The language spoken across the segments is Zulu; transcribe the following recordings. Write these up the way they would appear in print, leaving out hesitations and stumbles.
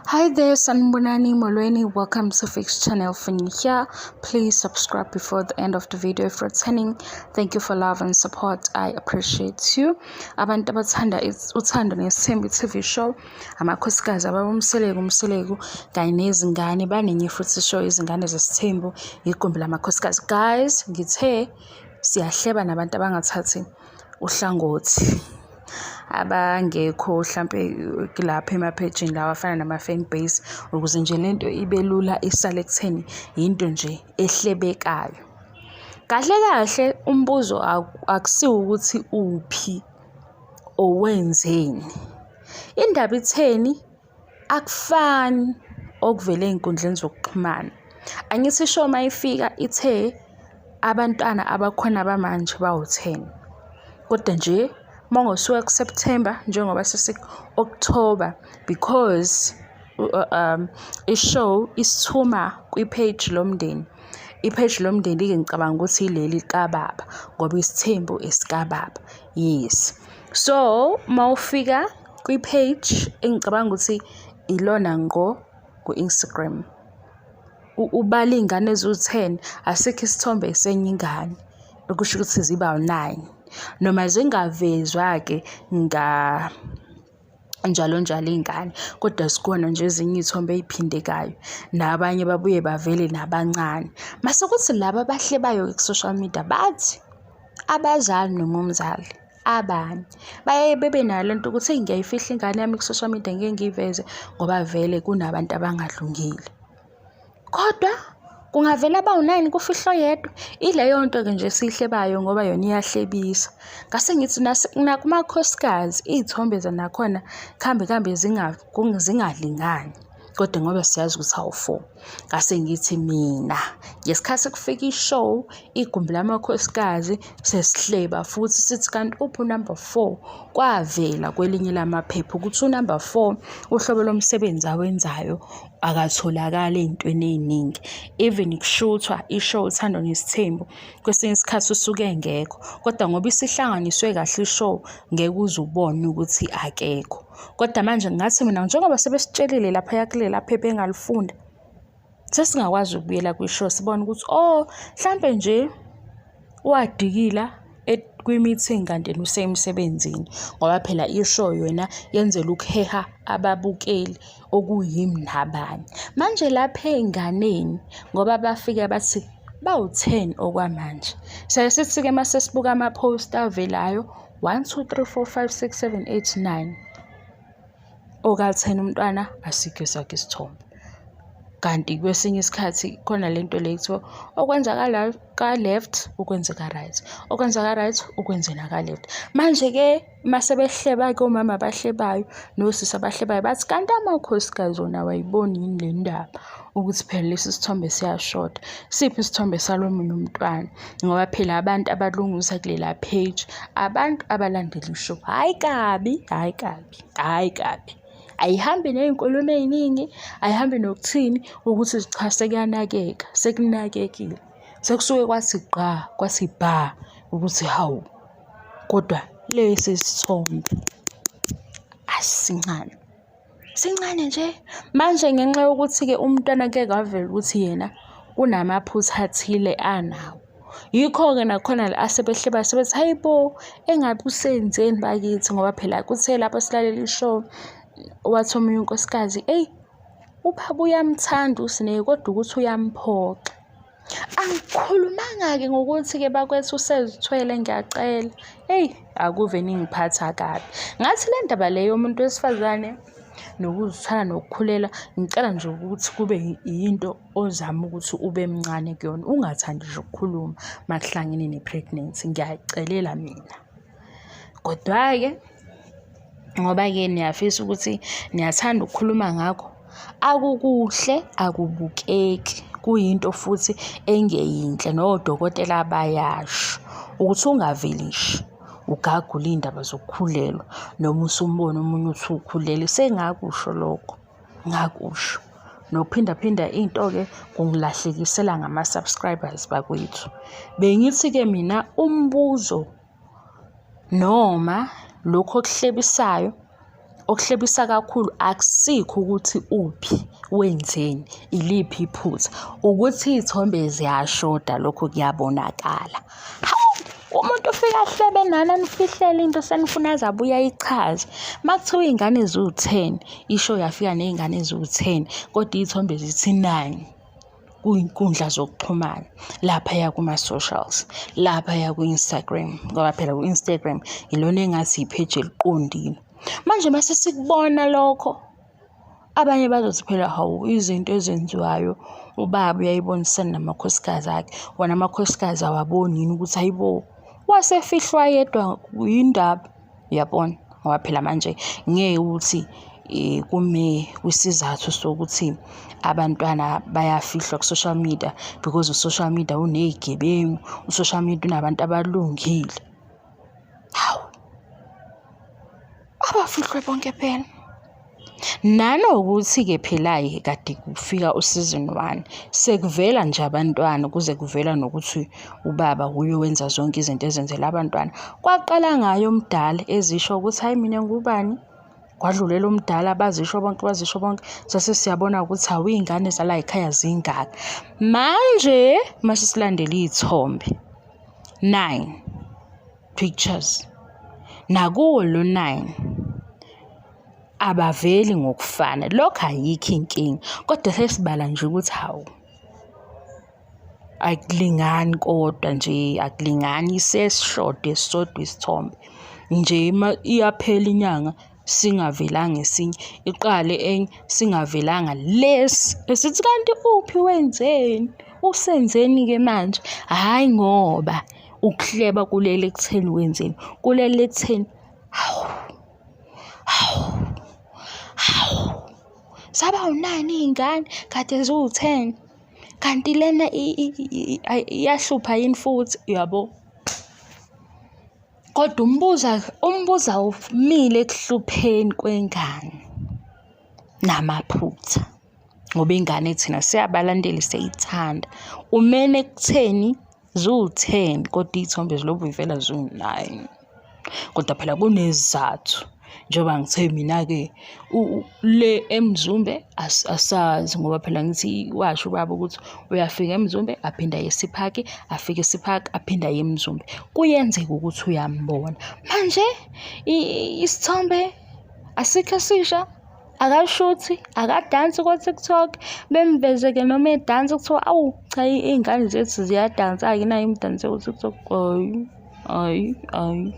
Hi there, Sanibonani Molweni. Welcome to Fix Channel. If you're here, please subscribe before the end of the video. If returning, thank you for love and support. I appreciate you. Abantu abathanda Uthando Nesithembu TV show, amakhosikazi ababoMseleku, uMseleku kanye nezingane banenye futhi show izingane zesithembu, igumbi lamakhosikazi. Guys, ngithe siyahleba nabantu abangathathi uhlangothi abangekho hlampe lapha emaphejini lawa afana nama-fan base ukuze nje lento ibe lula isale ekutheni yinto nje ehlebekayo. Kahle kahle umbuzo akusiwo ukuthi uphi owenzeni. Indaba itheni akufani okuvele ey'nkundleni zokuxhumana. Angithi ishow uma ifika ithe abantwana abakhona bamanje bawu-10. Kodwa nje uma ngosuka ku-September njengoba sesiku-October because i-show isithuma kwi-page lomndeni. I-page lomndeni-ke ngicabanga ukuthi ileli kababa ngoba isithembu esikababa, yes. So uma ufika kwi-page engicabanga ukuthi ilona ngqo ku-Instagram, ubala iy'ngane eziwu-10 asikho isithombe senye ingane, okusho ukuthi ziba u-9. Noma zingavezwa-ke njalo njalo iy'ngane, kodwa zikhona nje ezinye iy'thombe ey'phindekayo, nabanye babuye bavele nabancane. Mase kuthi laba abahlebayo-ke ku-social media bathi abazali noma umzali abanye baye bebe nayo lento ukuthi eyi ngiyayifihla ingane yami ku-social media ngeke ngiyiveze ngoba vele kunabantu abangalungile. Kodwa kungavela abawu-9 kufihlwe oyedwa. Ileyo nto-ke nje esiyihlebayo ngoba yona iyahlebisa. Ngase ngithi nakumakhosikazi iy'thombe nakhona kuhambe kuhambe zingalingani kodwa ngoba siyazi ukuthi awu-4. Ngase ngithi mina ngesikhathi kufika i-show igumbi lamakhosikazi sesihleba futhi sithi kanti uphi unumber 4 kwavela kwelinye lamaphepha ukuthi unumber 4 uhlobo lomsebenzi awenzayo akatholakali ey'ntweni ey'ningi. Even kushuthwa i-show Uthando Nesithembu kwesinye isikhathi usuke engekho kodwa ngoba isihlanganiswe kahle i-show ngeke uze ubone ukuthi akekho. Kodwa manje ngathi mina njengoba sebesitshelile laphaya kulela phepha engalifunda, sesingakwazi ukubuyela kwi-show sibone ukuthi oh hlampe nje wadikila kwi-meeting kanti yena usemsebenzini ngoba phela i-show yona yenzela ukuheha ababukeli okuyimi nabanye. Manje lapha ey'nganeni ngoba bafike bathi bawu-10 okwamanje. Siyaye sithi-ke uma sesibuka ama-post avelayo 1 2 3 4 5 6 7 8 9 oka-10 umntwana asikho esakhe isithombe. Kanti kwesinye isikhathi khona lento le kuthiwa okwenzakala ka-left ukwenze ka-right, okwenza ka-right ukwenze naka-left. Manje-ke mase behleba-ke omama abahlebayo nosisi abahlebayo bathi kanti amakhosikazi wona awayiboni yini le ndaba ukuthi phela lesi sithombe siyashoda. Siphi isithombe salo munye umntwana? Ngoba phela abantu abalungisa kulela page abantu abalandela i-show. Hhayi kabi, hhayi kabi, hhayi kabi. Ayihambi ney'nkulumo ey'ningi, ayihambi nokuthini ukuthi cha sekuyanakeka, sekunakekile. Sekusuke kwathi gqa, kwathi bha ukuthi hawu kodwa lesi sithombe asincane. Sincane nje. Manje ngenxa yokuthi-ke umntwana kuye kwavela ukuthi yena kunamaphutha athile anawo. Yikho-ke nakhona la asebehleba sebethi hayi bo, engabe usenzeni bakithi ngoba phela kuthe lapho silalela i-show wathi omunye unkosikazi, eyi ubaba uyamthanda uSne kodwa ukuthi uyamphoxa. Angikhulumanga-ke ngokuthi-ke bakwethu usezithwele ngiyacela. Eyi akuve ningiphatha kabi. Ngathi le ndaba le yomuntu wesifazane nokuzithwala nokukhulelwa ngicela nje ukuthi kube yinto ozama ukuthi ube mncane kuyona, ungathandi nje ukukhuluma makuhlangene ne-pregnancy, ngiyayicelela mina. Kodwa-ke ngoba-ke niyafisa ukuthi niyathanda ukukhuluma ngakho, akukuhle, akubukeki, kuyinto futhi engeyinhle nodokotela bayasho ukuthi ungaveli nje ugagule iy'ndaba zokukhulelwa noma usumbona omunye uthi ukhulelwe, sengakusho lokho. Ngakusho. Nokuphindaphinda into-ke kungilahlekisela ngama-subscribers bakwethu. Bengithi-ke mina umbuzo noma lokhu okuhlebisayo Okuhlebisa kakhulu akusikho ukuthi uphi, wenzeni, iliphi iphutha, ukuthi iy'thombe ziyashoda lokho kuyabonakala. Hawu, umuntu ufike ahlebe nani anifihlele into senifuna aze abuye ayichaze. Uma kuthiwa iy'ngane ziwu-ten, isho yafika ney'ngane eziwu-ten kodwa iy'thombe zithi nine. Kuy'nkundla zokuxhumana laphaya kuma-socials, laphaya ku-Instagram ngoba phela ku-Instagram ilona engathi ipheji eliqondile. Manje mase sikubona lokho, abanye bazothi phela hawu izinto ezenziwayo ubaba uyayibonisana namakhosikazi akhe, wona amakhosikazi awaboni yini ukuthi hhayi bo, wasefihlwa yedwa yindaba. Uyabona? Ngoba phela manje ngeke ukuthi kume kwisizathu sokuthi abantwana bayafihlwa ku-social media because u-social media uney'gebengu, u-social media unabantu abalungile. Hawu, abafihlwe bonke phela. Nanokuthi-ke phela-ke kade kufika u-season one, sekuvela nje abantwana kuze kuvela nokuthi ubaba wuye owenza zonke izinto ezenzela abantwana. Kwaqala ngaye omdala ezisho ukuthi hhayi mina ngubani, kwadlulela omdala bazisho bonke bazisho bonke, sase siyabona ukuthi hawu iy'ngane zalayikhaya zingaka. Manje mase silandela iy'thombe, nine pictures, nakuwo lo nine abaveli ngokufana. Lokho ayikho inkinga kodwa sesibala nje ukuthi hawu akulingani kodwa nje akulingani sesishode esisodwa isithombe nje iyaphela inyanga singavelanga esinye iqale enye singavelanga lesi esithi kanti uphi wenzeni usenzeni-ke manje hhayi ngoba ukuhleba kulele ekutheni wenzeni kulele ekutheni hawu Hawu, hawu, zaba wunani iy'ngane kade ziwu-ten? Kanti lena iyahlupha yini futhi, uyabo? Kodwa umbuzo umbuzo awumile ekuhlupheni kwengane namaphutha ngoba ingane thina siyabalandeli siyayithanda. Umele ekutheni ziwu-ten kodwa iy'thombe zilokhu y'vela ziwu-nine. Kodwa phela kunezizathu njengoba ngithe mina-ke le eMzumbe asazi ngoba phela ngithi washo ubaba ukuthi uyafika eMzumbe aphinde aye eSiphaki, afike eSiphaki aphinde aye eMzumbe. Kuyenzeka ukuthi uyambona. Manje isithombe asikho esisha. Akashuthi, akadansi ko-TikTok, bemveze-ke noma edansa kuthiwa awu cha iy'ngane zethu ziyadansa-ke nayi imidanso yaku-TikTok. Hhayi, hhayi, hhayi,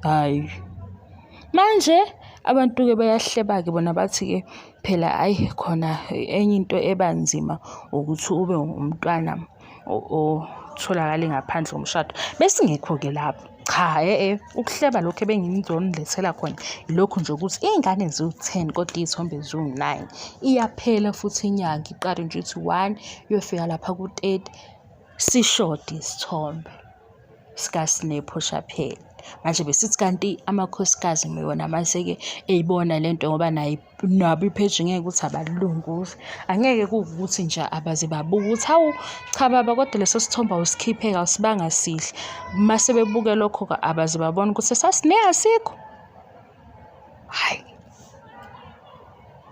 hhayi. Manje abantu-ke bayahleba-ke bona bathi-ke phela hhayi khona enye into eba nzima ukuthi ube umntwana otholakale ngaphandle komshado. Besingekho-ke lapho. Cha e-e, ukuhleba lokhu ebengizonilethela khona ilokhu nje ukuthi iy'ngane ziwu-ten kodwa iy'thombe ziwu-nine. Iyaphela futhi inyanga iqale nje ithi one iyofika lapha ku-thirty sishode isithombe sikaSne Phoshaphele. Manje besithi kanti amakhosikazi wona mase-ke eyibona le nto ngoba naye nabo ipheji ngeke ukuthi abalunguzi. Angeke kuwukuthi nje abaze babuke ukuthi hawu cha baba kodwa leso sithombe awusikhipheki awusibanga sihle. Mase bebuke lokho-ke abaze babone ukuthi sasine asikho. Hhayi.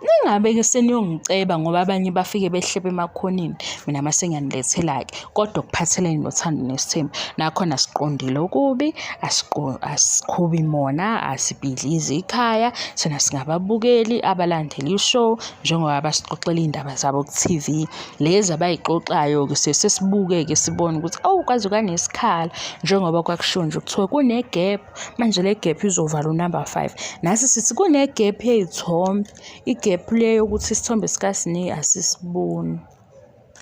Ningabe-ke seniyongiceba ngoba abanye bafike behlebe emakhoneni, mina mase ngiyanilethela-ke. Kodwa okuphathelene nothando nesithembu, nakhona siqondile okubi, asikhubi mona, asibhidlizi ikhaya, thina singababukeli abalandela i-show njengoba basixoxela iy'ndaba zabo ku-T_V. Lezi abay'xoxayo-ke siye sesibuke-ke sibone ukuthi awu kwaze kwanesikhala njengoba kwakushiwo nje kuthiwa kune-gap. Manje le gap izovala unumber 5. Nasi sithi kune gap yey'thombe. I-gap le yokuthi isithombe sikaSne asisiboni.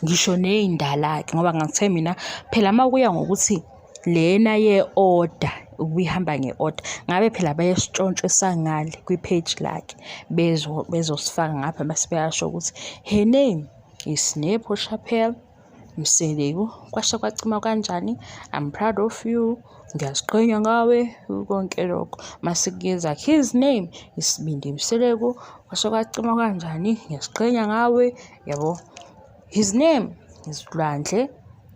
Ngisho ney'ndala-ke ngoba ngangithe mina phela uma kuya ngokuthi lena ye-order ubihamba nge-order ngabe phela bayasitshontsha esangale kwi-page lakhe bezosifaka ngapha mase beyasho ukuthi her name is Sne Chappelle. Mseleku, kwasha kwacima kanjani? I'm proud of you. Ngiyaziqhenya ngawe konke lokho. Mase kuyeza his name Isibindi Mseleku, kwasha kwacima kanjani? Ngiyaziqhenya ngawe, yabo. His name is Lwandle.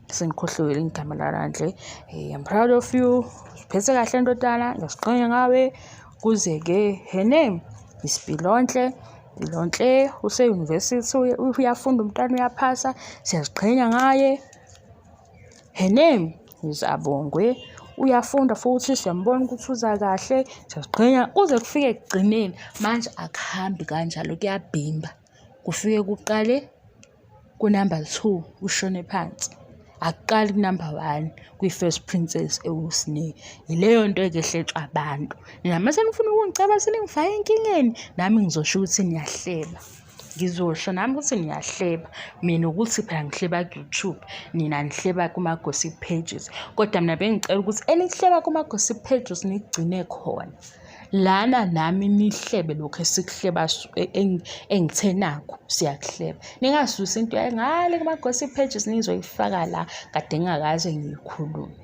Sengikhohliwe igama laLwandle. Hey, I'm proud of you. Uziphethe kahle ndodana, ngiyaziqhenya ngawe. Kuze-ke her name. Isipilonhle, Mpilonhle use-university uyafunda umntwana uyaphasa, siyaziqhenya ngaye. Her name is Abongwe. Uyafunda futhi siyambona ukuthi uza kahle, siyaziqhenya kuze kufike ekugcineni. Manje akuhambi kanjalo kuyabhimba. Kufike kuqale kunumber 2 ushone phansi. Akuqali kunumber 1 kwi-first princess ewuSne. Yileyo nto eke hletshwa abantu. Nina mase nifuna ukungiceba seningifake enkingeni, nami ngizosho ukuthi niyahleba. Ngizosho nami ukuthi niyahleba. Mina ukuthi phela ngihleba ku-YouTube, nina nihleba kuma-gossip pages. Kodwa mina bengicela ukuthi enihleba kuma-gossip pages nigcine khona. Lana nami nihlebe lokhu esikuhleba engithe nakho siyakuhleba. Ningasusi into ngale kuma-gossip pages nizoyifaka la kade ngingakaze ngiyikhulume.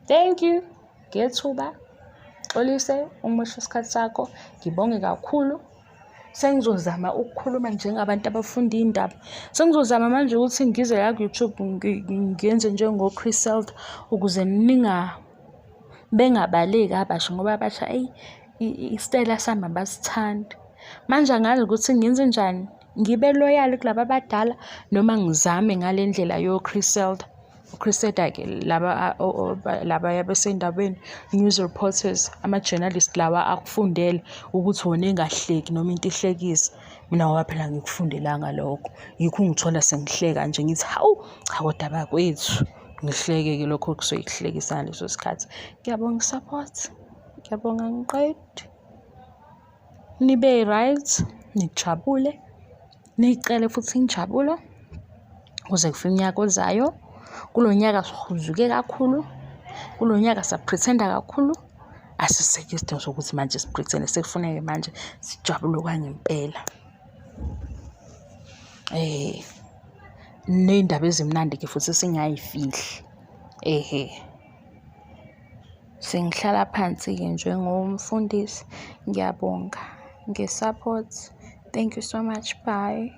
Thank you ngethuba. Xolise umosha isikhathi sakho. Ngibonge kakhulu. Sengizozama ukukhuluma njengabantu abafunda iy'ndaba. Sengizozama manje ukuthi ngize la ku-YouTube ngenze njengo-Chris ukuze bengabaleki abasha ngoba abasha eyi isitayela sami abasithandi. Manje angazi ukuthi ngenzenjani, ngibe loyal kulaba abadala noma ngizame ngale ndlela yo-Criselda. U-Criselda-ke laba laba abasey'ndabeni, news reporters, ama-journalist lawa akufundele ukuthi wona engahleki noma into ihlekisa. Mina ngoba phela angikufundelanga lokho, yikho ungithola sengihleka nje ngithi hawu, cha kodwa bakwethu. Ngihleke-ke lokho kusuke kuhlekisa ngaleso sikhathi. Ngiyabonga i-support, ngiyabonga angiqedi. Nibe right, nijabule, niyicele futhi injabulo kuze kufike unyaka ozayo. Kulo nyaka sihuzuke kakhulu, kulo nyaka sa-pretend-a kakhulu. Asisekho isidingo sokuthi manje si-pretend-e, sekufuneke manje sijabule okwangempela. Ney'ndaba ezimnandi-ke futhi singay'fihli, ehhe. Sengihlala phansi-ke njengomfundisi, ngiyabonga nge-support. Thank you so much, bye.